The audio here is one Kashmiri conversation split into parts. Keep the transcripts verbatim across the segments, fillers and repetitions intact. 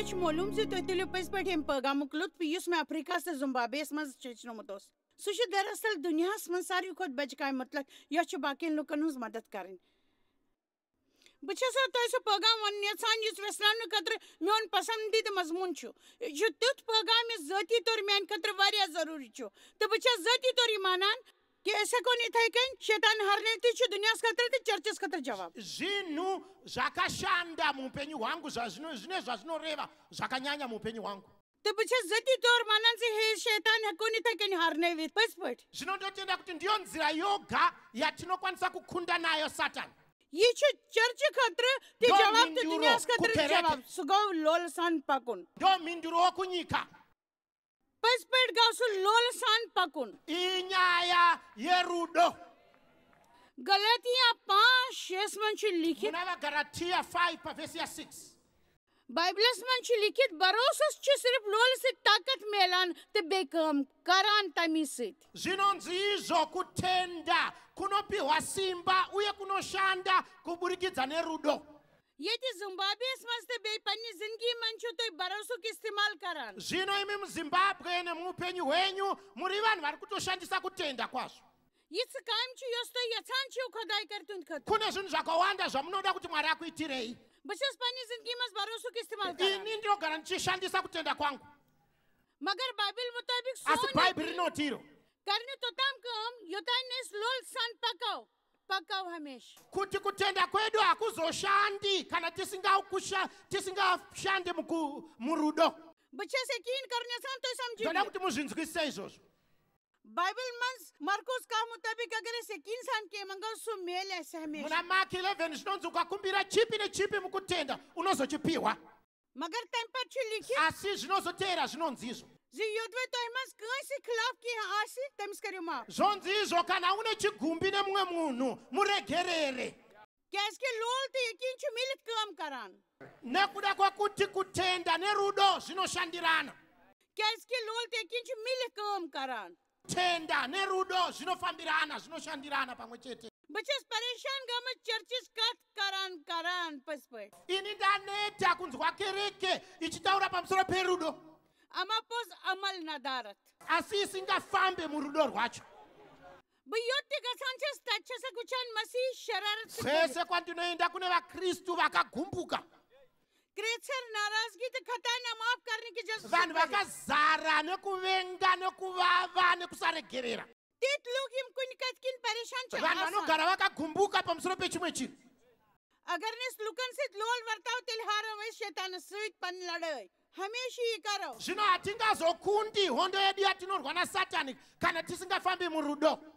مےٚ چھُ معلوٗم زِ تُہۍ تُلِو پٔزۍ پٲٹھۍ اَمہِ پٲغامُک لُطف، یُس مےٚ افریقہس تہٕ زمبابویس منٛز ہیٚچھنومُت اوس۔ سُہ چھُ دراصل دُنیاہس منٛز ساروی کھۄتہٕ بجہِ کامہِ مُتعلق، یۄس چھِ باقین لُکن ہٕنٛز مدد کرٕنۍ۔ بہٕ چھَسو تۄہہِ سُہ پٲغام وَنُن یَژھان، یُس ویژھناونہٕ خٲطرٕ میون پسندیدٕ مضموٗن چھُ۔ یہِ چھُ تیُتھ پٲغام، یُس ذٲتی طور میانہِ خٲطرٕ واریاہ ضروٗری چھُ، تہٕ بہٕ چھَس ذٲتی طور یہِ مانان کہِ أسۍ ہٮ۪کون یِتھَے کٔنۍ شیطان ہرنٲوِتھ۔ یہِ چھُ دُنیاہَس خٲطرٕ تہٕ چرچَس خٲطرٕ جواب۔ Zvinhu zvakashanda muupenyu hwangu zvazvino-, zvine zvazvinoreva zvakanyanya muupenyu hwangu. تہٕ بہٕ چھَس ذٲتی طور مانان زِ ہے شیطان ہٮ۪کون یِتھَے کٔنۍ ہرنٲوِتھ۔ پٔزۍ پٲٹھۍ۔ Zvino ndotenda kuti ndiyo nzira yoga yatinokwanisa kukunda nayo Satan. یہِ چھُ چرچہِ خٲطرٕ تہِ جواب تہٕ دُنیاہَس خٲطرٕ تہِ جواب۔ سُہ گوٚو لولہٕ سان پَکُن۔ Ndo mhinduro kunyika. پٔزۍ پٲٹھۍ گوٚو سُہ لولہٕ سان پَکُن۔ Inyaya yerudo. غلطیاں پانٛژھ شیٚیَس منٛز چھُ لیٖکھِتھ۔ Muna vaGalatia five pavhesi ya six. بائبلس منٛز چھُ لیٖکھِتھ، بھروسس چھُ صرف لولہٕ سۭتۍ طاقت میلان تہٕ بیٚیہِ کٲم کران تَمی سۭتۍ۔ Zvinonzi izvo kutenda kunopihwa simba uye kunoshanda kuburikidza nerudo. ییٚتہِ زمبابویس منٛز تہٕ بیٚیہِ پننہِ زندگی منٛز چھِو تُہۍ بھروسُک استعمال کران۔ Zvino imi muZimbabwe nemuupenyu hwenyu muri vanhu vari kutoshandisa kutenda kwazvo. یِژھ کامہِ چھِ یۄس تُہۍ یژھان چھِو خۄداے کرِ تُہنٛدِ خٲطرٕ۔ Kune zvinhu zvakawanda zvamunoda kuti Mwari akuitirei. بہٕ چھَس پننہِ زندگی منٛز بھروسُک استعمال کران۔ Ini ndinogara ndichishandisa kutenda kwangu. مگر بائبل مطٲبق Asi سون Bhaibheri rinotiro. کرِ نہٕ توٚتام کٲم یوٚتام نہٕ أسۍ لول سان پکو، پکو ہمیشہ۔ Kuti kutenda kwedu hakuzoshandi kana tisingakusha-, tisingashande muku-, murudo. بہٕ چھَس یقیٖن کرُن یژھان تُہۍ سمجھِو Ndoda یہِ۔ Kuti muzvinzwisise izvozvo. بائبل منٛز مرکوس کاہ مطٲبق اگر أسۍ یقیٖن سان کینٛہہ منٛگو، سُہ میلہِ اَسہِ ہمیشہ۔ Muna Mark eleven zvinonzi ukakumbira chipi nechipi mukutenda unozochipihwa. مگر تَمہِ پتہٕ چھُ لیٖکھِتھ Asi zvinozoteera zvinonzi izvo. زِ یوٚدوَے تۄہہِ منٛز کٲنٛسہِ خلاف کینٛہہ آسہِ، تٔمِس کٔرِو معاف۔ Zvonzi izvo kana une chigumbi nemumwe munhu muregerere. کیازِ کہِ لول تہٕ یقیٖن چھُ مِلِتھ کٲم کران۔ Nekuda kwekuti kutenda nerudo zvinoshandirana. کیازِ کہِ لول تہٕ یقیٖن چھُ مِلِتھ کٲم کران۔ Tenda nerudo zvinofambirana, zvinoshandirana pamwe chete. بہٕ چھَس پریشان گٔمٕژ چرچٕچ کتھ کران کران پٔزۍ پٲٹھۍ۔ Ini ndaneta kunzwa kereke ichitaura pamusoro perudo. اما پوٚز عمل ندارت۔ Asi isingafambe murudo rwacho. بہٕ یوٚت تہِ گژھان چھَس، تَتہِ چھَسَکھ وٕچھان مسیح شرارت سۭتۍ۔ Kwese kwandinoenda kune vaKristu vakagumbuka. کرٛیژھر، ناراضگی تہٕ خطایا معاف کرنہٕ کہِ جذبہٕ Vanhu سۭتۍ۔ Vakazara nekuvenga, nekuvava, nekusaregerera. تِتھۍ لوٗکھ یِم کُنہِ کتھِ کِنۍ پریشان چھِ Vanhu آسان۔ Vanogara vakagumbuka pamusoro pechimwe chinhu. اگر نہٕ أسۍ لوٗکن سۭتۍ لول ورتاو، تیٚلہِ ہارو أسۍ شیطانس سۭتۍ پنٕنۍ لڑٲے۔ ہمیشہِ یی کرو۔ Zvino hatingazokundi hondo yedu yatinorwa naSatani kana tisingafambi murudo.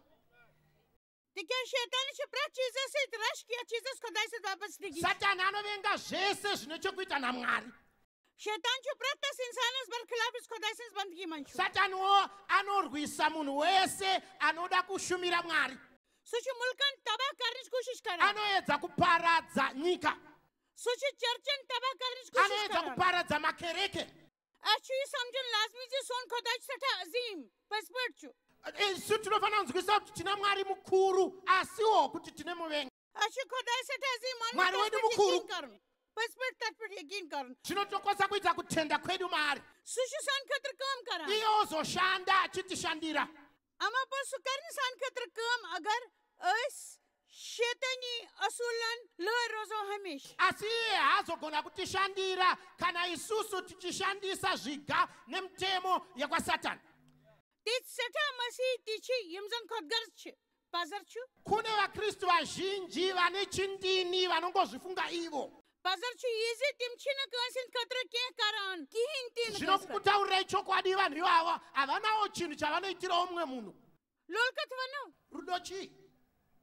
تِکیازِ شیطانس چھِ پرٛٮ۪تھ چیٖزس سۭتۍ رش، یتھ چیٖزس خۄداے سۭتۍ وابستگی چھِ۔ Satani anovenga zvese zvine chekuita naMwari. شیطان چھُ پرٛٮ۪تھ تس انسانس برخلاف یُس خۄداے سٕنٛز بندگی منٛز چھُ۔ Satani wo anorwisa munhu wese anoda kushumira Mwari. سُہ چھُ مُلکن تباہ کرنٕچ کوٗشش کران۔ Anoedza kuparadza nyika. سُہ چھُ چرچن تباہ کرنٕچ کوٗشش Anoedza کران۔ Kuparadza makereke. اَسہِ چھُ یہِ سمجھُن لازمی زِ سون خۄداے چھُ سٮ۪ٹھاہ عظیٖم، پٔزۍ پٲٹھۍ چھُ۔ Isu tinofanira kunzwisisa kuti tina Mwari mukuru, asiwo kuti tine muvengi. اَسہِ چھُ خۄداے سٮ۪ٹھاہ عظیٖم مانُن، Mwari تَتھ wedu پٮ۪ٹھ mukuru. یقیٖن کرُن، پٔزۍ پٲٹھۍ تَتھ پٮ۪ٹھ یقیٖن کرُن۔ Tinotokwanisa kuita kutenda kwedu maari. سُہ چھُ سانہِ خٲطرٕ کٲم کران۔ Iye ozoshanda achitishandira. اما پوٚز سُہ کرِ نہٕ سانہِ خٲطرٕ کٲم اگر أسۍ شیطٲنی اصوٗلن لٲرۍ روزو ہمیشہِ۔ Asi iye haazogona kutishandira kana isusu tichishandisa zviga nemitemo yakwaSatani. تِتھۍ سٮ۪ٹھاہ مسیحی تہِ چھِ یِم زن خۄد غرض چھِ، پزر چھُ۔ Kune vaKristu vazhinji vane chindini vanongozvifunga ivo. پزر چھُ یہِ زِ تِم چھِنہٕ کٲنٛسہِ ہٕنٛدِ خٲطرٕ کینٛہہ کران، کِہیٖنۍ تہِ نہٕ کٲنٛسہِ خٲطرٕ۔ Zvinokutaurirai chokwadi, vanhu ivavo havanawo chinhu chavanoitirawo mumwe munhu. لول کتھ ونو؟ Rudo chii?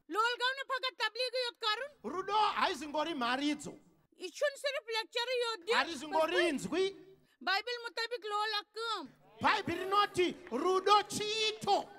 لول گوٚو نہٕ فقط تبلیغٕے یوت کرُن۔ Rudo haizingori mharidzo. یہِ چھُنہٕ صرف لیکچرٕے یوت دیُن۔ Harizingori inzwi. بایبل مطٲبق لول اکھ کٲم۔ Bhaibheri rinoti rudo chiito.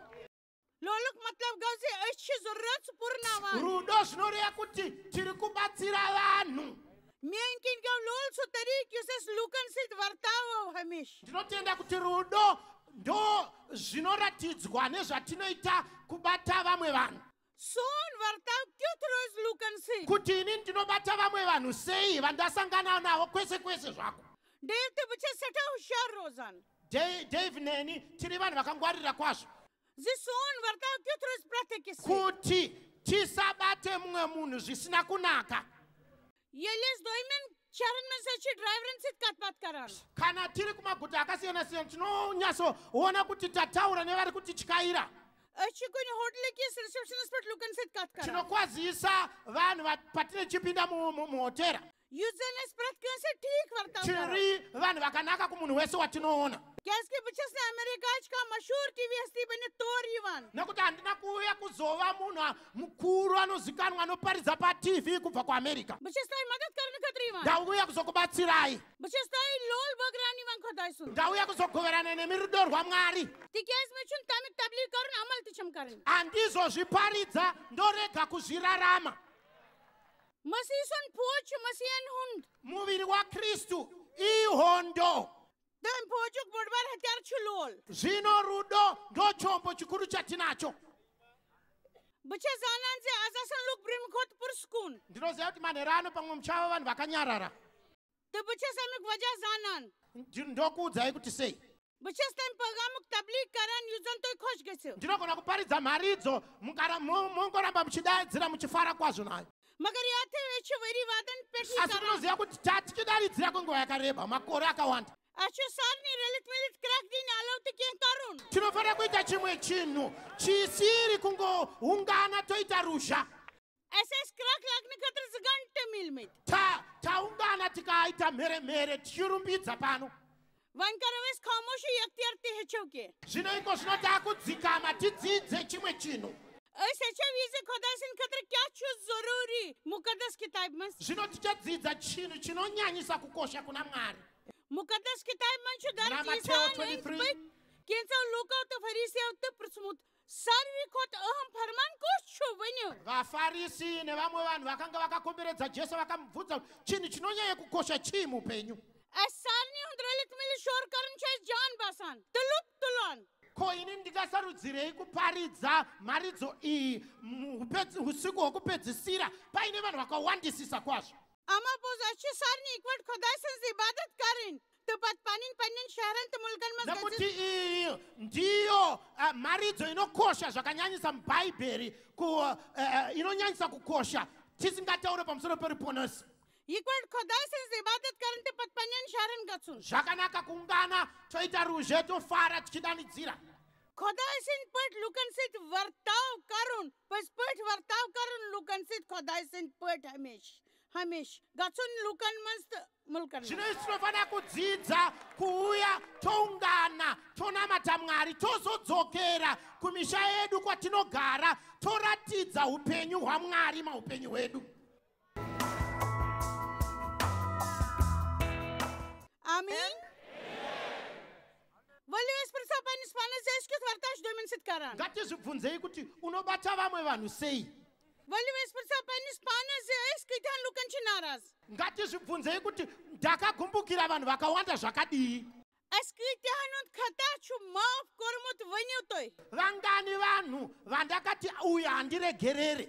لولُک مطلب گوٚو زِ أسۍ چھِ ضروٗرت پُرناوان۔ Rudo zvinoreva kuti tiri kubatsira vanhu. میٲنۍ کِنۍ گوٚو لول سُہ طریٖقہٕ یُس أسۍ لوٗکن سۭتۍ ورتاوو ہمیشہٕ۔ Ndinotenda kuti rudo ndo zvinoratidzwa nezvatinoita kubata vamwe vanhu. سون ورتاو کیُتھ روزِ لوٗکن سۭتۍ؟ Kuti ini ndinobata vamwe vanhu sei vandasangana navo kwese kwese zvako. Dave تہٕ بہٕ چھَس سٮ۪ٹھاہ ہُشیار روزان Dave, Dave neni tiri vanhu vakangwarira kwazvo زِ سون ورتاو کیُتھ روزِ پرٛٮ۪تھ أکِس سۭتۍ۔ kuti tisabate mumwe munhu zvisina kunaka. ییٚلہِ أسۍ دوٚیمٮ۪ن شہرن منٛز أسۍ چھِ ڈرایورن سۭتۍ کتھ باتھ کران، Kana tiri kumaguta akasiyana siyana tinonyatsoona kuti tataura nevari kutityaira. أسۍ چھِ کُنہِ ہوٹلہٕ کِس رِسپشنس پٮ۪ٹھ لوٗکن سۭتۍ کتھ کران، Tinokwazisa vanhu va- patine chipinda mu- mu- muhotera. یُس زن أسۍ پرٛٮ۪تھ کٲنٛسہِ سۭتۍ ٹھیٖک ورتاو کران۔ Tiri vanhu vakanaka kumunhu wese watinoona. کیازِ کہِ بہٕ چھَس نہٕ امریکاہٕچ کانٛہہ مشہوٗر ٹی وی ہستی بٔنِتھ تور یِوان۔ Nekuti handina kuuya kuzova munhu mukuru anozikanwa anoparidza paTV kubva kuAmerica. بہٕ چھَس تۄہہِ مدد کرنہٕ خٲطرٕ یِوان۔ Ndauya kuzokubatsirai. بہٕ چھَس تۄہہِ لول بٲگراونہٕ یِوان خۄداے سُنٛد۔ Ndauya kuzogoverana nemi rudo rwaMwari. تِکیازِ مےٚ چھُنہٕ تَمیُک تبلیغ کرُن، عمل تہِ چھَم کرٕنۍ۔ Handizozviparidza ndorega kuzvirarama. مسیح سُنٛد فوج چھُ مسیحن ہُنٛد۔ Muviri waKristu ihondo. تہٕ امہِ فوجُک بوٚڑ بار ہتھیار چھُ لول۔ Zvino rudo ndochombo chikuru chatinacho. بہٕ چھَس زانان زِ از آسن لوٗکھ برٛونٛہمہِ کھۄتہٕ پُرسکوٗن۔ Ndinoziva kuti manherano pamwe muchava vanhu vakanyarara. تہٕ بہٕ چھَس امیُک وجہ زانان۔ Ndi- ndokuudzai kuti sei. بہٕ چھَس تَمہِ پیغامُک تبلیغ کران یُس زَن تۄہہِ خۄش گژھِ۔ Ndinogona kuparidza mharidzo mukara- mo- mongoramba muchidaidzira muchifara kwazvo nayo. مگر یاد تھٲیِو، أسۍ چھِ ؤری وادن پٮ۪ٹھ یہِ Asi کران۔ Munozia kuti tatikidaridzira kwenguva yakareba makore akawanda. اَسہِ چھُ سارنٕے رٔلِتھ مِلِتھ کرٛٮ۪کھ دِنہِ علاوٕ تہِ کینٛہہ کرُن۔ Tinofanira kuita chimwe chinhu chisiri kungoungana toita ruzha. اَسہِ ٲسۍ کرٛٮ۪کھ لاگنہٕ خٲطرٕ زٕ گھنٹہٕ مِلمٕتۍ۔ Ta- taungana tikaita mhere mhere tichirumbidza pano. وۄنۍ کرو أسۍ خاموشی اختیار تہِ ہیٚچھو کینٛہہ۔ Zvino iko zvino takudzikama tidzidze chimwe chinhu. أسۍ ہیٚچھو یہِ زِ خۄداے سٕنٛدِ خٲطرٕ کیٛاہ چھُ ضروٗری مُقدس کِتابہِ منٛز۔ Zvino tichadzidza chinhu chinonyanyisa kukosha kuna Mwari. مُقدس کِتابہِ منٛز چھُ درج Muna Mateo عیسیٰ ہن twenty-three. أنٛدۍ پٔکۍ کینٛژو لوٗکو تہٕ فریٖسیو تہٕ پرٛژھمُت، ساروی کھۄتہٕ اہم فرمان کُس چھُ؟ ؤنِو۔ VaFarisi nevamwe vanhu vakanga vakakomberedza Jesu vakamubvunza kuti chinhu chinonyanya kukosha chii muupenyu. اَسہِ سارنٕے ہُنٛد رٔلِتھ مِلِتھ شور کرُن چھُ اَسہِ جان باسان تہٕ لُطف تُلان۔ Ko ini ndingasarudzirei kuparidza mharidzo iyi mu- upedzi- usiku hwokupedzisira paine vanhu vakawandisisa kwazvo? اما پوٚز، اَسہِ چھِ سارنٕے اِکوَٹہٕ خۄداے سٕنٛز عبادت کرٕنۍ تہٕ پتہٕ پنٕنۍ پنٕنٮ۪ن شہرن تہٕ مُلکن منٛز Nekuti گٔژھِتھ۔ iyi ndiyo eh, mharidzo inokosha zvakanyanyisa muBhaibheri ku- eh, eh, inonyanyisa kukosha tisingataure pamusoro peruponeso. اِکوَٹہٕ خۄداے سٕنٛز عبادت کرٕنۍ تہٕ پتہٕ پنٕنٮ۪ن شہرن گژھُن۔ Zvakanaka kuungana toita ruzhe tofara tichidanidzira. خۄداے سٕنٛدۍ پٲٹھۍ لُکن سۭتۍ ورتاو کرُن، پٔزۍ پٲٹھۍ ورتاو کرُن لُکن سۭتۍ خۄداے سٕنٛدۍ پٲٹھۍ ہمیشہٕ ہمیشہٕ گژھُن لُکن منٛز تہٕ مُلکن منٛز۔ Zvino isi tinofanira kudzidza kuuya toungana tonamata Mwari tozodzokera kumisha yedu kwatinogara toratidza upenyu hwaMwari maupenyu hwedu. آمین۔ ؤلِو أسۍ پرٛژھو پننِس پانس زِ أسۍ کیُتھ ورتاو چھِ دوٚیمٮ۪ن سۭتۍ کران۔ Ngatizvibvunzei kuti unobata vamwe vanhu sei. ؤلِو أسۍ پرٛژھو پننِس پانس زِ أسۍ کۭتیٛاہن لُکن چھِ ناراض۔ Ngatizvibvunzei kuti ndakagumbukira vanhu vakawanda zvakadii. اَسہِ کۭتیٛاہن ہُنٛد خطا چھُ معاف کوٚرمُت ؤنِو تُہۍ۔ Vangani vanhu vandakati uyu handiregerere.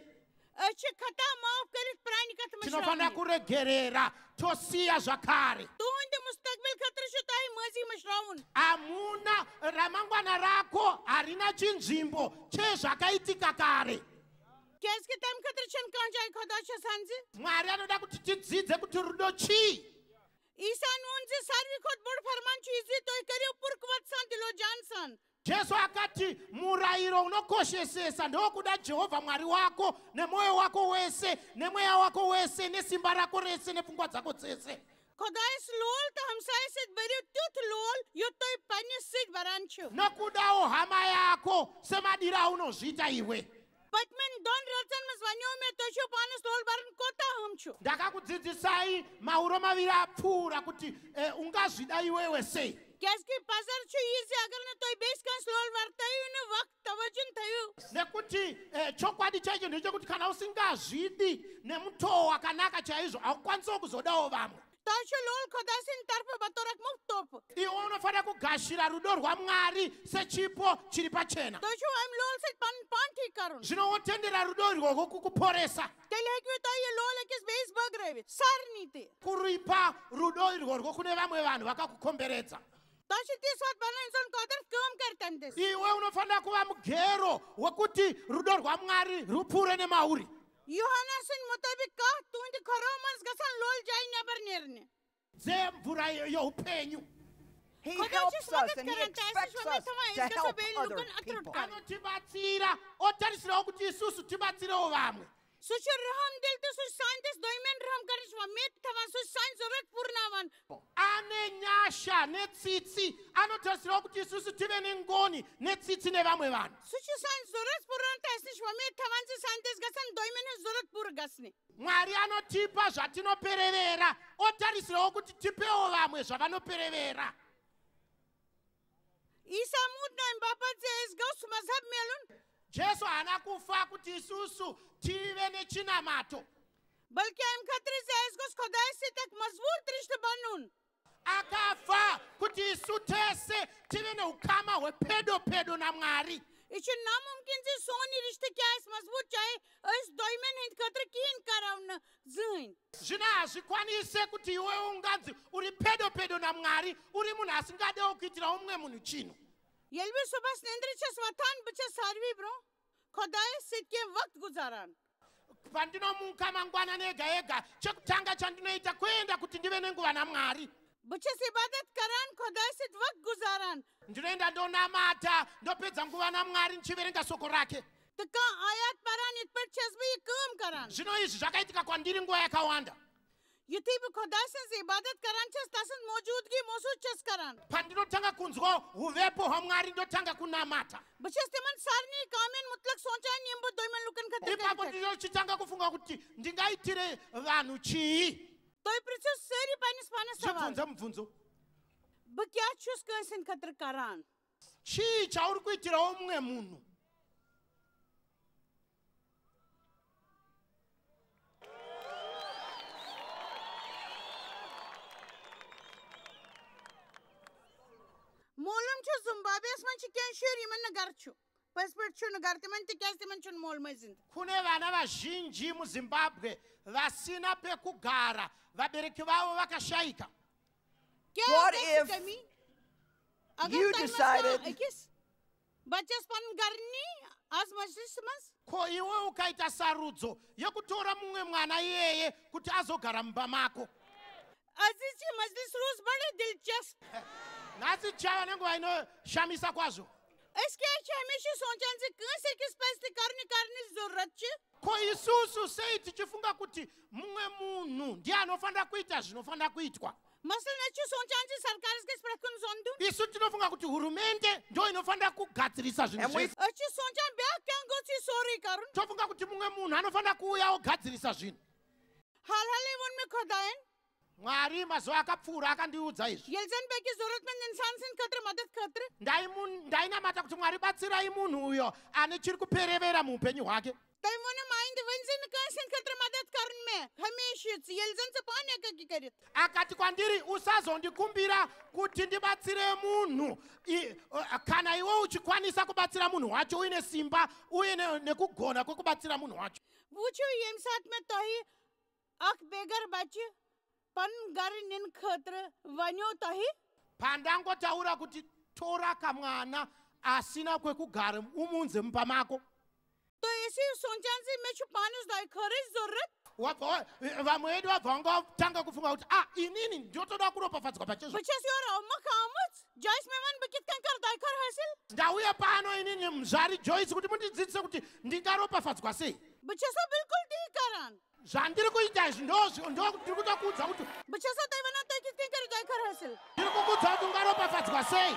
أسۍ چھِ خطا معاف کٔرِتھ پرٛانہِ کتھِ منٛز Tinofanira شرٛاونٕے۔ Kuregerera tosiya zvakare. تُہنٛدِ مستقبل خٲطرٕ چھُ تۄہہِ مٲضی منٛز شرٛاوُن۔ Amuna ramangwana rako harina chinzvimbo chezvakaitika kare. کیٛازِ کہِ تَمہِ خٲطرٕ چھَنہٕ کانٛہہ جاے خۄدا چھِ آسان زِ۔ Mwari anoda kuti tidzidze kuti rudo chii. Isa ہن ووٚن زِ ساروی کھۄتہٕ بوٚڑ فرمان چھُ یہِ زِ تُہۍ کٔرِو پُرخۄد سان دِلو جان سان۔ Jesu akati murayiro unokoshesesa ndokuda Jehovha Mwari wako nemwoyo wako wese nemweya wako wese nesimba rako rese nepfungwa dzako dzese. خۄدایس لول تہٕ ہمسایس سۭتۍ بٔرِو تیُتھ لول یُتھ تُہۍ پننِس سۭتۍ بران چھِو۔ Nokudawo hama yako semadiro aunozviita iwe. پٔتمٮ۪ن دۄن رٲژن منٛز ونیو مےٚ تُہۍ چھِو پانس لول برُن کوٗتاہ اہم چھُ۔ Ndakakudzidzisai mauro maviri apfuura kuti eh, ungazvida iwewe sei. کیازِ کہِ پزر چھُ یہِ زِ اگر نہٕ تُہۍ بیٚیِس کٲنٛسہِ لول ورتٲیِو نہٕ وقت توجہ تھٲیِو۔ Nekuti eh, chokwadi chaicho ndechekuti kana usingazvidi nemutoo wakanaka chaizvo haukwanisawo kuzodawo vamwe. تۄہہِ چھُ لول خۄدا سٕنٛدِ طرفہٕ بطور اکھ مُفت تحفہٕ۔ Iwe unofanira kugashira rudo rwaMwari sechipo chiri pachena. تُہۍ چھِو امہِ لول سۭتۍ پنُن پان ٹھیک Zvino wotendera rudo irworwo kukuporesa. تیٚلہِ ہیٚکِو تُہۍ یہِ لول أکِس بیٚیِس بٲگرٲوِتھ، سارنٕے تہِ۔ Kuripa rudo irworwo kune vamwe vanhu vakakukomberedza. تۄہہِ چھُ تی ساتہٕ بَنُن زَن قۄدرَت کٲم کَرِ تَمہِ دِژ۔ Iwe unofanira kuva mugero wekuti rudo rwaMwari rupfuure nemauri. یوحنا سٕنٛدِ مُطٲبِق کَتھ تُہٕنٛدِ کھۄرو منٛز گژھن لول جایہِ نٮ۪بر نیرنہِ۔ Dzemvura youpenyu. He خۄداے چھُ helps us مدد and he کران تہٕ اَسہِ چھُ expects وۄمید us تھاوان to أسۍ گژھو help بیٚیہِ other لُکَن اَتھٕ روٚٹ people. کرُن۔ Anotibatsira, otarisirawo kuti isusu tibatsirewo vamwe. سُہ چھُ رحم دِل تہٕ سُہ چھُ سانہِ دِژ دوٚیمٮ۪ن رحم کرنٕچ وۄمید تھاوان۔ سُہ چھُ سانہِ ضروٗرت پوٗرناوان۔ Ane nyasha netsitsi, anotarisirawo kuti isusu tive nengoni netsitsi nevamwe vanhu. سُہ چھُ سانہِ ضروٗرت پوٗرناوان تہٕ اَسہِ نِش وۄمید تھاوان زِ سانہِ دِژ گژھن دوٚیمٮ۪ن ہٕنٛز ضروٗرت پوٗرٕ گژھنہِ۔ Mwari anotipa zvatinoperevera, otarisirawo kuti tipewo vamwe zvavanoperevera. Isa موٗد نہٕ اَمہِ باپتھ زِ اَسہِ گوٚژھ مذہب میلُن۔ Jesu haana kufa kuti isusu tive nechinamato. بلکہِ اَمہِ خٲطرٕ زِ اَسہِ گوٚژھ خۄدایَس سۭتۍ اکھ مضبوٗط رِشتہٕ بنُن۔ Akafa kuti isu tese tive neukama hwepedyo pedyo naMwari. یہِ چھُ نامُمکِن زِ سون یہِ رِشتہٕ کیٛاہ آسہِ مضبوٗط، چاہے أسۍ دۄیمٮ۪ن ہٕنٛدِ خٲطرٕ کِہیٖنۍ کرو نہٕ زٕہٕنۍ۔ Zvino hazvikwanise kuti iwe unganzi uri pedyo pedyo naMwari, uri munhu asingadewo kuitira umwe munhu chinhu. ییٚلہِ بہٕ صُبحس نیٚنٛدرِ چھَس وۄتھان، بہٕ چھَس ساروی برٛونٛہہ خۄدایَس سۭتۍ کینٛہہ وقت گُزاران۔ Pandinomuka mangwanani ega ega, chekutanga chandinoita kuenda kuti ndive nenguva naMwari. بہٕ چھَس عبادت کران، خۄدایَس سۭتۍ وقت گُزاران۔ Ndinoenda ndonamata, ndopedza nguva naMwari ndichiverenga soko rake. تہٕ کانٛہہ آیات پران، یِتھ پٲٹھۍ چھَس بہٕ یہِ کٲم کران۔ Zvino izvi zvakaitika kwandiri nguva yakawanda. یُتھُے بہٕ خۄداے سٕنٛز عبادت کران چھَس، تسٕنٛز موجوٗدگی محسوٗس چھَس کران۔ Pandinotanga kunzwa uvepo hwaMwari ndotanga kunamata. بہٕ چھَس تِمن سارنٕے کامٮ۪ن مُتعلق سونٛچان، یِم بہٕ دۄیمٮ۪ن لوٗکن خٲطرٕ کٔرِتھ Ipapo ہیٚکہٕ۔ Ndinochitanga kufunga kuti ndingaitire vanhu chii. تُہۍ پرٛژھِو سٲری پننِس پانس سوال۔ Zvibvunze mubvunzo. بہٕ کیٛاہ چھُس کٲنٛسہِ ہٕنٛدِ خٲطرٕ کران؟ Chii chauri kuitirawo mumwe munhu? معلوم چھُ زمبابویس منٛز چھِ کینٛہہ شُرۍ یِمن نہٕ گرٕ چھُ۔ پٔزۍ پٲٹھۍ چھُنہٕ گرٕ تِمن، تِکیازِ تِمن چھُنہٕ مول موج زِندٕ۔ Kune vana vazhinji muZimbabwe vasina pekugara, vabereki vavo vakashaika. کیٛاہ What گژھِ if کٔمی؟ اگر you تۄہہِ منٛز کانٛہہ decided أکِس بَچَس پَنُن گَرٕ نی آز مَجلِسہِ منٛز۔ Ko iwe ukaita sarudzo yekutora mumwe mwana iyeye kuti azogara mumba mako. عزیٖز، یہِ مَجلِس روٗز بَڑٕ دِلچَسپ۔ Nhasi tichava nenguva inoshamisa kwazvo. أسۍ کیٛازِ چھِ ہمیشہِ سونٛچان زِ کٲنٛسہِ أکِس پَزِ تہِ کَرنہِ کَرنٕچ ضروٗرت چھِ؟ Ko isusu sei tichifunga kuti mumwe munhu ndiye anofanira kuita zvinofanira kuitwa? مثلاً، أسۍ چھِ سونٛچان زِ سرکارَس گژھِ پرٛٮ۪تھ کُنہِ زوٚن دیُن۔ Isu tinofunga kuti hurumende ndo inofanira kugadzirisa zvinhu zvese. أسۍ چھِ سونٛچان بیٛاکھ کیٛاہ گوٚژھ یہِ سورُے کَرُن۔ Tofunga kuti mumwe munhu anofanira kuuya ogadzirisa zvinhu. حال حالٕے ووٚن مےٚ خۄدایَن، Mwari mazuva akapfuura akandiudza izvi. ییٚلہِ زَن بیٚکِس ضروٗرت مند اِنسان سٕنٛدِ خٲطرٕ مدد خٲطرٕ Ndaimu- ndainamata kuti Mwari batsirai munhu uyo ane chiri kuperevera muupenyu hwake. تٔمۍ ووٚنُم، آیندٕ ؤنۍ زِ نہٕ کٲنٛسہِ ہٕنٛدِ خٲطرٕ مدد کرُن مےٚ، ہمیشہِ ژٕ، ییٚلہِ زن ژٕ پانہٕ ہٮ۪ککھ یہِ کٔرِتھ۔ Akati kwandiri, usazondikumbira kuti ndibatsire munhu. I- o- Kana iwe uchikwanisa kubatsira munhu wacho uine simba uye ne- nekugona kwekubatsira munhu wacho. وٕچھِو، ییٚمہِ ساتہٕ مےٚ تۄہہِ اکھ بے گھر بچہِ پنُن گرٕ نِنہٕ خٲطرٕ ونیو تۄہہِ، Pandangotaura kuti tora kamwana asina kwekugara umunze mumba mako. تُہۍ ٲسِو سونٛچان زِ مےٚ چھُ پانَس دۄیہِ خٲرٕچ ضروٗرت۔ Wabva- vamwe vedu vabva vangotanga kufunga kuti ah inini ndotoda kuropafadzwa pachezvo. بہٕ چھَس یورٕ مۄکھٕ آمٕژ، جایس مےٚ وَن بہٕ کِتھ کٔنۍ کَرٕ دۄیہِ خٲر حٲصِل۔ Ndauya pano inini muzvari Joyce kuti mundidzidzise kuti ndingaropafadzwa sei. بہٕ چھَسو بالکل تی کران۔ Zvandiri kuita izvi ndo- ndo- ndiri kuda kuudza kuti بہٕ چھَسو تۄہہِ وَنان، تُہۍ کِتھ کٔنۍ کٔرِو دۄیہِ خٲر حٲصِل۔ Ndiri kukuudza kuti ungaropafadzwa sei.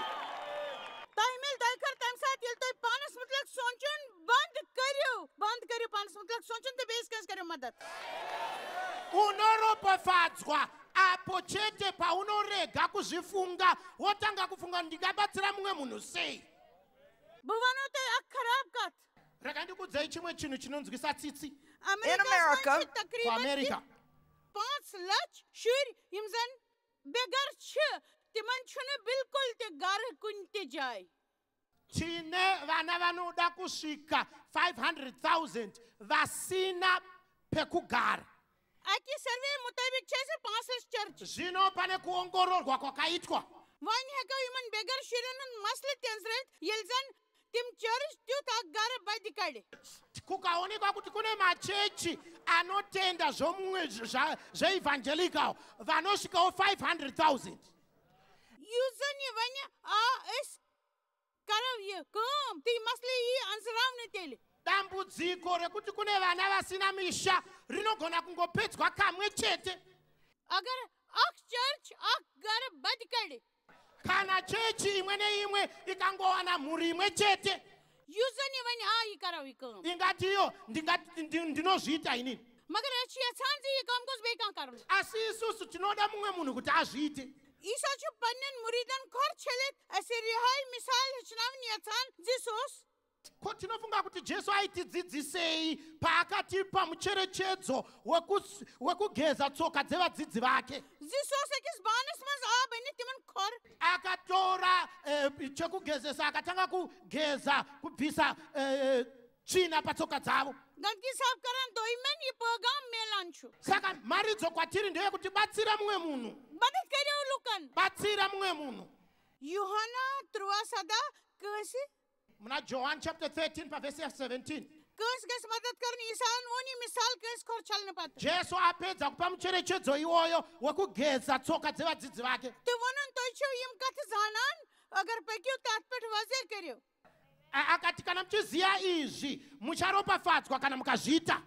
تۄہہِ مِلہِ دۄیہِ خٲر تَمہِ ساتہٕ، ییٚلہِ تُہۍ پانَس مُتعلِق سونٛچُن بنٛد کٔرِو۔ بنٛد کٔرِو پانَس مُتعلِق سونٛچُن تہٕ بیٚیِس کٲنٛسہِ کٔرِو مدد۔ Unoropafadzwa apo chete paunorega kuzvifunga, wotanga kufunga ndingabatsira mumwe munhu sei. بہٕ وَنو تۄہہِ اَکھ خراب کَتھ۔ Rega ndikuudzei chimwe chinhu chinonzwisa tsitsi. In America, America. پانٛژھ لَچھ شُرۍ یِم زَن بے گَر چھِ، تِمَن چھُنہٕ بالکل تہِ گَرٕ کُنہِ تہِ جایہِ۔ Tine vana vanoda kusvika five hundred thousand vasina pekugara. اَکہِ survey مُطٲبِق چھِ اَسہِ پانٛژھ لَچھ church. Zvino pane kuongororwa kwakaitwa. وۄنۍ ہٮ۪کو یِمن بے گھر شُرٮ۪ن ہُنٛد مسلہٕ تہِ أنٛزرٲوِتھ، ییٚلہِ زن تِم church تیُتھ اکھ گرٕ بدِ کڑِ. Kukaonekwa kuti kune machechi anotenda zvomumwe zva- zveevangelical vanosvikawo five hundred thousand. یُس زن یہِ ونہِ، آ، أسۍ کرو یہِ کٲم، تہٕ یہِ مسلہٕ یی أنٛزراونہٕ تیٚلہِ. Dambudziko rekuti kune vana vasina misha rinogona kungopedzwa kamwe chete. اگر اکھ church اکھ گرٕ بدِ کڑِ، Kana chechi imwe neimwe ikangowana mhuri imwe chete, یُس زن یہِ ونہِ، آ، یہِ کرو یہِ کٲم. Ingati iyo ndingati- ndi- ndinozviita inini. مگر أسۍ چھِ یژھان زِ یہِ کٲم گوٚژھ بیٚیہِ کانٛہہ کرُن. Asi isusu tinoda mumwe munhu kuti azviite. Isa چھُ پننٮ۪ن مُریٖدن کھۄر چھٔلِتھ اَسہِ رِہٲیی مثال ہیٚچھناوٕنۍ یژھان زِ سُہ اوس Ko tinofunga kuti Jesu aitidzidzisei paakatipa mucherechedzo wekus- wekugeza tsoka dzevadzidzi vake? زِ سُہ اوس أکِس بانَس منٛز آب أنِتھ تِمَن کھۄر. Akatora eh, chekugezesa akatanga kugeza kubvisa eh, tsvina patsoka dzavo. گنٛدگی صاف کران دوٚیمٮ۪ن یہِ پٲغام میلان چھُ. Saka mharidzo kwatiri ndeyekutibatsira mumwe munhu. مدد کٔرِو لُکَن. Batsira mumwe munhu. یوحنا تُرٛواہ سَداہ کٲنٛسہِ Muna John chapter thirteen pa verse seventeen. کٲنٛسہِ گژھِ مدد کرٕنۍ، عیسیٰ ہن ووٚن یہِ مثال کٲنٛسہِ کھۄر چھلنہٕ پتہٕ. Jesu apedza kupa mucherechedzo iwoyo wekugeza tsoka dzevadzidzi vake. تہٕ ووٚنُن، تُہۍ چھِو یِم کتھٕ زانان، اگر پٔکِو تہٕ اتھ پٮ۪ٹھ وضع کٔرِو. A- akati kana muchiziva izvi mucharopafadzwa kana mukazviita.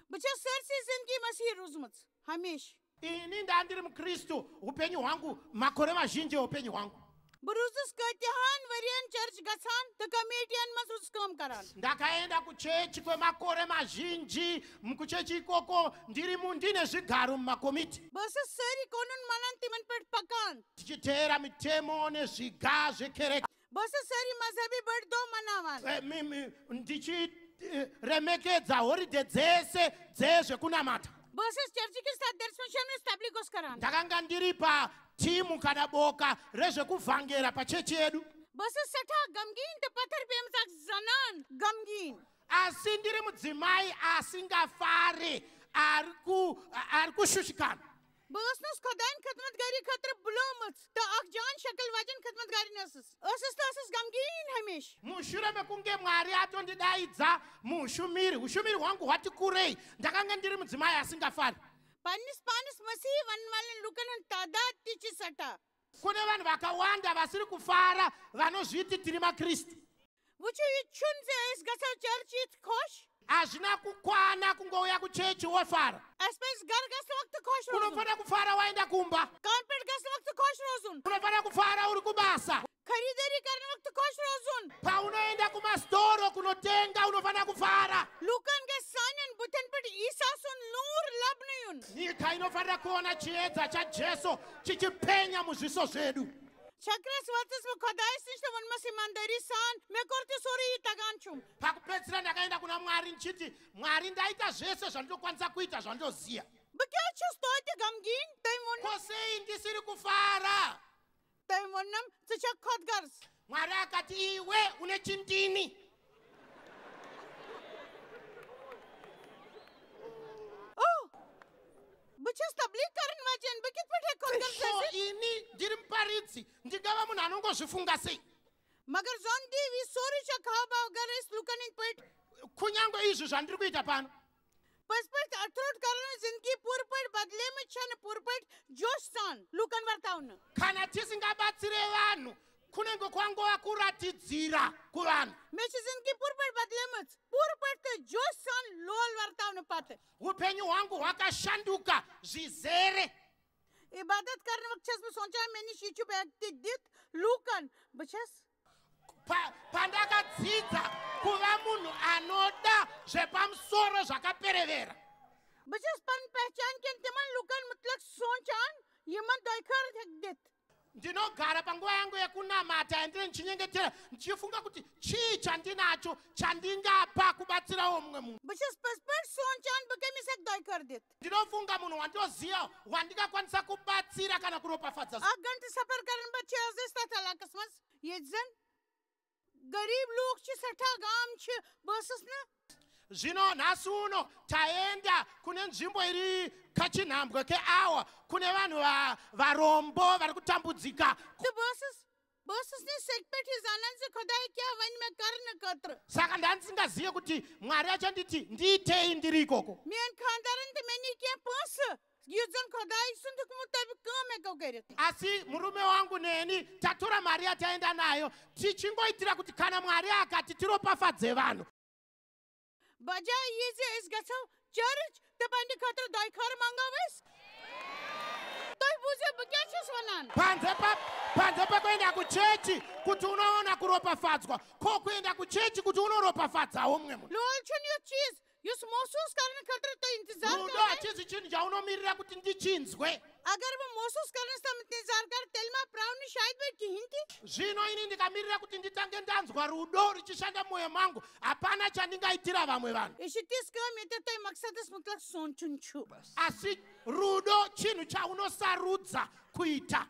بہٕ چھَس سٲرسٕے زندگی مسیح روٗزمٕژ، ہمیشہٕ. Ini ndandiri mukristu upenyu hwangu, makore mazhinji eupenyu hwangu. بہٕ روٗزٕس کۭتِہَن ؤرین چرچ گژھان تہٕ کمیٹین منٛز روٗزٕس کٲم کران. Ndakaenda kuchechi kwemakore mazhinji, mukuchechi ikoko ndiri mu- ndine zvigaro mumakomiti. بہٕ ٲسٕس سٲری قونوٗن مانان، تِمن پٮ۪ٹھ پکان. Tichiteera mitemo nezviga zvekereke. بہٕ ٲسٕس سٲری مذہبی بٔڑۍ دۄہ مناوان. Eh, mi- mi- ndichi eh, remekedza horidhe dzese dzezvekunamata. بہٕ ٲسٕس چرچہِ کِس تتھ دٔرِس منٛز شۄنٛگنٕچ تبلیغ اوس کران. Ndakanga ndiri patimu kana boka rezvekuvhangera pachechi yedu. بہٕ ٲسٕس سٮ۪ٹھاہ غمگیٖن تہٕ پتھر پیٚمٕژ اکھ زنان غمگیٖن. Asi ndiri mudzimai asingafare, ari ku- ari kushushikana. بہٕ ٲسٕس خۄدایَن خدمت گٲری خٲطرٕ بُلٲومٕژ تہٕ اکھ جان شکل واجٮ۪ن خدمت گارِنۍ ٲسٕس. ٲسٕس تہٕ ٲسٕس غمگیٖن ہمیشہٕ. Mushure mekunge Mwari atondidaidza muushumiri, ushumiri hwangu hwati kurei. Ndakanga ndiri mudzimai asingafari. پننِس پانس مسیحی ونن والٮ۪ن لوٗکن ہُنٛد تعداد تہِ چھِ سٮ۪ٹھاہ. Kune vanhu vakawanda vasiri kufara, vanozviti tiri maKristu. وٕچھِو، یہِ چھُنہٕ زِ أسۍ گژھو چرچ یِتھ خۄش. Hazvina kukwana kungouya kuchechi wofara. اَسہِ پَزِ گرٕ گژھنہٕ وقتہٕ خۄش روزُن. Unofanira kufara waenda kumba. کامہِ پٮ۪ٹھ گژھنہٕ وقتہٕ خۄش روزُن. Unofanira kufara uri kubasa. خریٖدٲری کرنہٕ وقتہٕ خۄش روزُن. Paunoenda kumasitoro kunotenga unofanira kufara. لوٗکن گژھِ سانٮ۪ن بُتھٮ۪ن پٮ۪ٹھ عیسیٰ سُنٛد نوٗر لبنہٕ یُن. Nyika inofanira kuona chiedza chaJesu chichipenya muzviso zvedu. چھکرس وٲژٕس بہٕ خۄدایس نِش تہٕ ووٚنمس ایٖماندٲری سان، "مےٚ کوٚر تہِ سورُے یہِ تگان چھُم۔" Pakupedzisira ndakaenda kuna Mwari ndichiti, "Mwari, ndaita zvese zvandinokwanisa kuita zvandoziva. بہٕ کیٛازِ چھُس توتہِ غمگیٖن؟ تٔمۍ ووٚن، Ko sei ndisiri kufara?" تٔمۍ ووٚنُم، "ژٕ چھکھ خۄد غرض۔" Mwari akati, "Iwe une chindini." او، بہٕ چھَس تبلیغ کرن واجٮ۪ن، بہٕ کِتھ پٲٹھۍ ہٮ۪کہٕ خۄد غرض Ko ٲسِتھ؟ Ini ndiri muparidzi, ndingava munhu anongozvifunga sei? مگر زن دِیِو، یہِ سورُے چھا خاب باو گر أسۍ لُکن ہٕنٛدۍ پٲٹھۍ؟ Kunyange izvi zvandiri kuita pano. پٔزۍ پٲٹھۍ اَتھٕ روٚٹ کرن زندگی پوٗرٕ پٲٹھۍ بدلیمٕژ چھنہٕ پوٗرٕ پٲٹھۍ جوش سان لُکن ورتاونہٕ۔ Kana tisingabatsire vanhu, kunenge kwangova kuratidzira kuvanhu. مےٚ چھِ زندگی پوٗرٕ پٲٹھۍ بدلیمٕژ، پوٗرٕ پٲٹھۍ تہٕ جوش سان لول ورتاونہٕ پتہٕ۔ Upenyu hwangu hwakashanduka zvizere. عبادت کرنہٕ وقتہٕ چھَس بہٕ سونٛچان، مےٚ نِش یہِ چھُ بیگ تہِ دِتھ لوٗکن۔ بہٕ چھَس Pa- pandakadzidza kuva munhu anoda zvepamusoro zvakaperevera. بہٕ چھَس پنٕنۍ پہچان کٮ۪ن تِمن لوٗکن مُتعلق سونٛچان، یِمن دۄیہِ خٲر ہٮ۪کہِ دِتھ۔ Ndinogara panguva yangu yekunamata yandine ndichinyengetera, ndichifunga kuti chii chandinacho chandingapa kubatsirawo mumwe munhu. بہٕ چھَس پٔزۍ پٲٹھۍ سونٛچان، بہٕ کٔمِس ہٮ۪کہٕ دۄیہِ خٲر دِتھ۔ Ndinofunga munhu wandoziva wandingakwanisa kubatsira kana kuropafadza. اکھ گھنٹہٕ سفر کرن پتہٕ چھِ آز أسۍ تتھ علاقس منٛز، ییٚتہِ زن غریب لوٗکھ چھِ سٮ۪ٹھاہ غم چھِ۔ بہٕ ٲسٕس نہٕ Zvino nhasi uno taenda kune nzvimbo iri kachinhambwe keawa, kune vanhu va- varombo vari kutambudzika. تہٕ بہٕ ٲسٕس بہٕ ٲسٕس نہٕ سیٚکہِ پٮ۪ٹھ یہِ زانان زِ خۄداے کیٛاہ وَنہِ مےٚ کرنہٕ خٲطرٕ۔ Saka ndandisingazive kuti Mwari achanditi ndiitei ndiri ikoko. میٲنۍ خانٛدارن تہٕ مےٚ نی کینٛہہ پونٛسہٕ، یُتھ زن خۄداے سُنٛد حُکمہٕ مُطٲبِق کٲم ہٮ۪کو کٔرِتھ۔ Asi murume wangu neni tatora mari yataenda nayo tichingoitira kuti kana Mwari akati tiropafadze vanhu. بجایہِ یہِ زِ أسۍ گژھو چرچ تہٕ پننہِ خٲطرٕ دۄیہِ خٲر منٛگو أسۍ۔ تُہۍ بوٗزِو بہٕ کیٛاہ چھَس وَنان۔ Panze pa- panze pekuenda kuchechi kuti unoona kuropafadzwa, ko kuenda kuchechi kuti unoropafadzawo mumwe munhu. لول چھُنہٕ یُتھ چیٖز یُس محسوٗس کرنہٕ خٲطرٕ تُہۍ اِنتظار Rudo کران۔ hachisi chinhu chaunomirira kuti ndichinzwe. اگر بہٕ محسوٗس کرنس تام اِنتظار کرٕ، تیٚلہِ ما پراو نہٕ شاید بہٕ کِہیٖنۍ تہِ۔ Zvino ini ndikamirira kuti nditange ndanzwa rudo richishanda mumwoyo mangu, hapana chandingaitira vamwe vanhu. یہِ چھِ تِژھ کٲم ییٚتٮ۪تھ تۄہہِ مقصدس مُتعلق سونٛچُن چھُ۔ Asi rudo chinhu chaunosarudza kuita.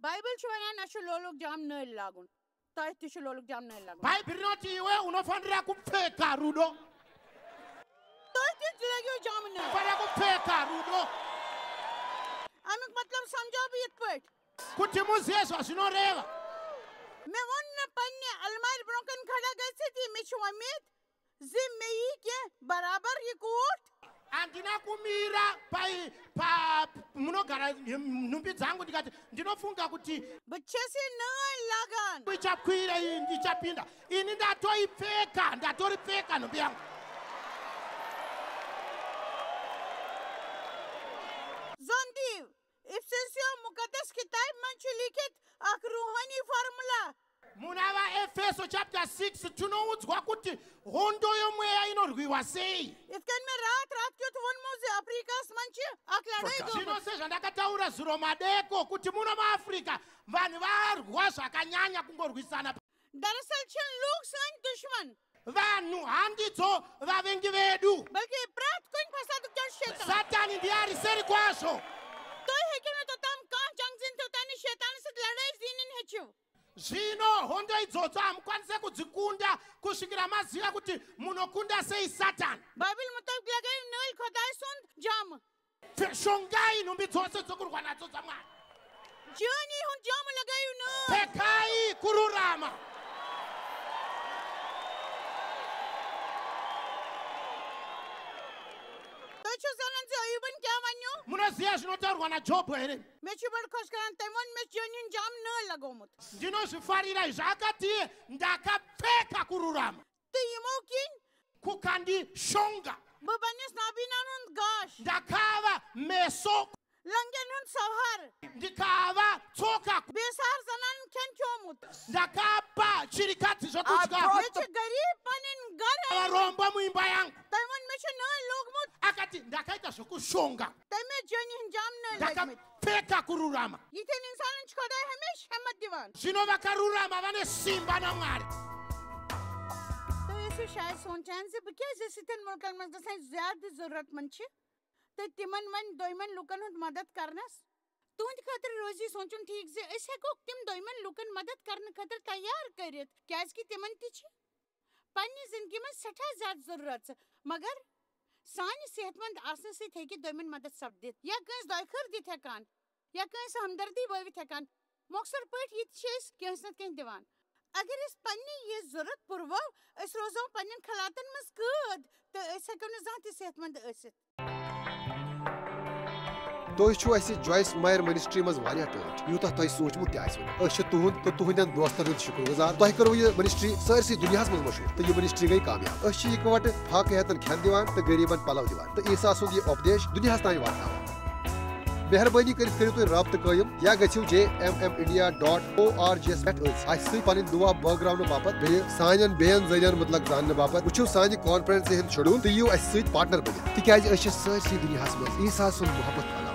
Bible چھُ وَنان اَسہِ چھُ لولُک جام نٲلۍ لاگُن۔ تۄہہِ تہِ چھُ لولُک جام نٲلۍ لاگُن۔ Bhaibheri rinoti iwe unofanira kupfeka rudo. تُہۍ تہِ لٲگِو جام نٲلۍ۔ Unofanira kupfeka rudo. اَمیُک مطلب سمجھاو بہٕ یِتھ پٲٹھۍ۔ Kuti muzive zvazvinoreva. مےٚ ووٚن نہٕ پننہِ المارِ برٛونٛہہ کَنہِ کھڑا گٔژھِتھ یہِ، مےٚ چھِ وۄمید زِ مےٚ یی کینٛہہ برابر یہِ کوٹ۔ Handina kumira pai pa munogara nhumbi dzangu ndikati ndinofunga kuti بہٕ چھَس یہِ نٲلۍ لاگان۔ Ichakwira iyi ndichapinda. Ini ndatoipfeka, ndatoripfeka nhumbi yangu. زوٚن دِیِو، افسسیو مُقدس کِتابہِ منٛز چھُ لیٖکھِتھ اکھ روحٲنی formula. Muna vaEfeso chapter six tinoudzwa kuti hondo yomweya inorwiwa sei. یِتھ کٔنۍ مےٚ راتھ راتھ کیُتھ ووٚنمو زِ افریقہس منٛز چھِ اکھ لڑٲے گٔمٕژ۔ Zvino sezvandakataura zuro madeko kuti muno muAfrica vanhu varwa zvakanyanya kungorwisana. دراصل چھِ لوٗکھ سٲنۍ دُشمن۔ Vanhu handidzo vavengi vedu. بلکہِ پرٛٮ۪تھ کُنہِ فسادُک جڑ شیطان۔ Satani ndiye ari seri kwazvo. تُہۍ ہیٚکِو نہٕ توٚتام کانٛہہ جنگ زیٖنِتھ یوٚتام نہٕ شیطانس سۭتۍ لڑٲے زیٖنِنۍ ہیٚچھِو۔ Zvino hondo idzodzo hamukwanise kudzikunda kusvikira maziva kuti munokunda sei Satani. Bible مُطٲبِق لگٲیِو نٲلۍ خۄداے سُنٛد جامہٕ۔ Shongai nhumbi dzose dzokurwa nadzo dzaMwari. Journey ہُنٛد جامہٕ لگٲیِو نٲلۍ۔ Pfekai kururama. تُہۍ چھِو زانان زِ ایوبن کیٛاہ وَنیو؟ Munoziva zvinotaurwa naJobho here? مےٚ چھُ بڑٕ خۄش کران، تٔمۍ ووٚن، مےٚ چھُ جٲنی ہُنٛد جام نٲلۍ لگومُت۔ Ndinozvifarira zvaakati ndakapfeka kururama. تہٕ یِمو کِنۍ Kukandishonga. بہٕ بنیس نابینان ہُنٛد گاش۔ Ndakava meso. لنگن ہُنٛد سوہار۔ Ndikava tsoka. بے سہار زنانن کھٮ۪ن کھیومُت۔ Ndakapa chirikadzi zvekudya. مےٚ چھِ غریٖب پنٕنۍ گرٕ۔ Varombo muimba yangu. تٔمۍ ووٚن، مےٚ چھُ نٲلۍ لوگمُت۔ Akati ndakaita zvekushonga. تٔمۍ ٲسۍ جٲنی ہٕنٛدۍ جام نٲلۍ لٲگمٕتۍ۔ Ndakapfeka kururama. یِتھٮ۪ن اِنسانن چھُ خۄداے ہمیشہِ ہٮ۪مت دِوان۔ Zvino vakarurama vane simba naMwari. تُہۍ ٲسِو شاید سونٛچان زِ بہٕ کیٛازِ ٲسۍ یِتھٮ۪ن مُلکن منٛز گژھان زیادٕ ضروٗرت مند چھِ تہٕ تِمن وۄنۍ دوٚیمٮ۪ن لُکن ہُنٛد مدد کرنس۔ تُہنٛدِ خٲطرٕ روزِ یہِ سونٛچُن ٹھیٖک زِ أسۍ ہٮ۪کوکھ تِم دوٚیمٮ۪ن لُکن مدد کرنہٕ خٲطرٕ تیار کٔرِتھ، کیازِ کہِ تِمن تہِ چھِ پننہِ زندگی منٛز سٮ۪ٹھاہ زیادٕ ضروٗرت، مگر سانہِ صحت مند آسنہٕ سۭتۍ ہیٚکہِ دوٚیمٮ۪ن مدد سپدِتھ یا کٲنٛسہِ دۄیہِ خٲر دِتھ ہٮ۪کان یا کٲنٛسہِ ہمدردی بٲوِتھ ہٮ۪کان۔ مۄخصر پٲٹھۍ یہِ تہِ چھِ أسۍ کٲنٛسہِ نتہٕ کٲنٛسہِ دِوان۔ اگر أسۍ پننہِ یہِ ضروٗرت پُروو، أسۍ روزو پننٮ۪ن خلاتن منٛز قٲد تہٕ أسۍ ہٮ۪کو نہٕ زانٛہہ تہِ صحت مند ٲسِتھ۔ تُہۍ چھِو اَسہِ جویس مایر منسٹری منٛز واریاہ ٹٲٹھۍ، یوٗتاہ تۄہہِ سوٗنٛچمُت تہِ آسِوٕ نہٕ۔ أسۍ چھِ تُہُنٛد تہٕ تُہٕنٛدٮ۪ن دوستن ہُنٛد شُکر گُزار۔ تۄہہِ کٔروٕ یہِ منسٹری سٲرسٕے دُنیاہَس منٛز مشہوٗر تہٕ یہِ منسٹری گٔے کامیاب۔ أسۍ چھِ اِکہٕ وٹہٕ فاقہٕ ہیتن کھٮ۪ن دِوان تہٕ غریٖبن پلو دِوان تہٕ عیسیٰ سُنٛد یہِ اُپدیش دُنیاہَس تام واتناوان۔ مہربٲنی کٔرِتھ کٔرِو تُہۍ رابطہٕ قٲیِم یا گٔژھِو J M M India dot O R G یَس پٮ۪ٹھ أتھۍ اَسہِ سۭتۍ پنٕنۍ دُعا بٲگراونہٕ باپتھ، بیٚیہِ سانٮ۪ن بیٚین ذٔریعن مُتعلق زاننہٕ باپتھ۔ وٕچھِو سانہِ کانفرنسہِ ہُنٛد شیڈول تہٕ یِیِو اَسہِ سۭتۍ پارٹنر بٔنِتھ، تِکیازِ أسۍ چھِ سٲرسٕے دُنیاہَس منٛز عیسیٰ سُنٛد محبت پھٔہلاوان۔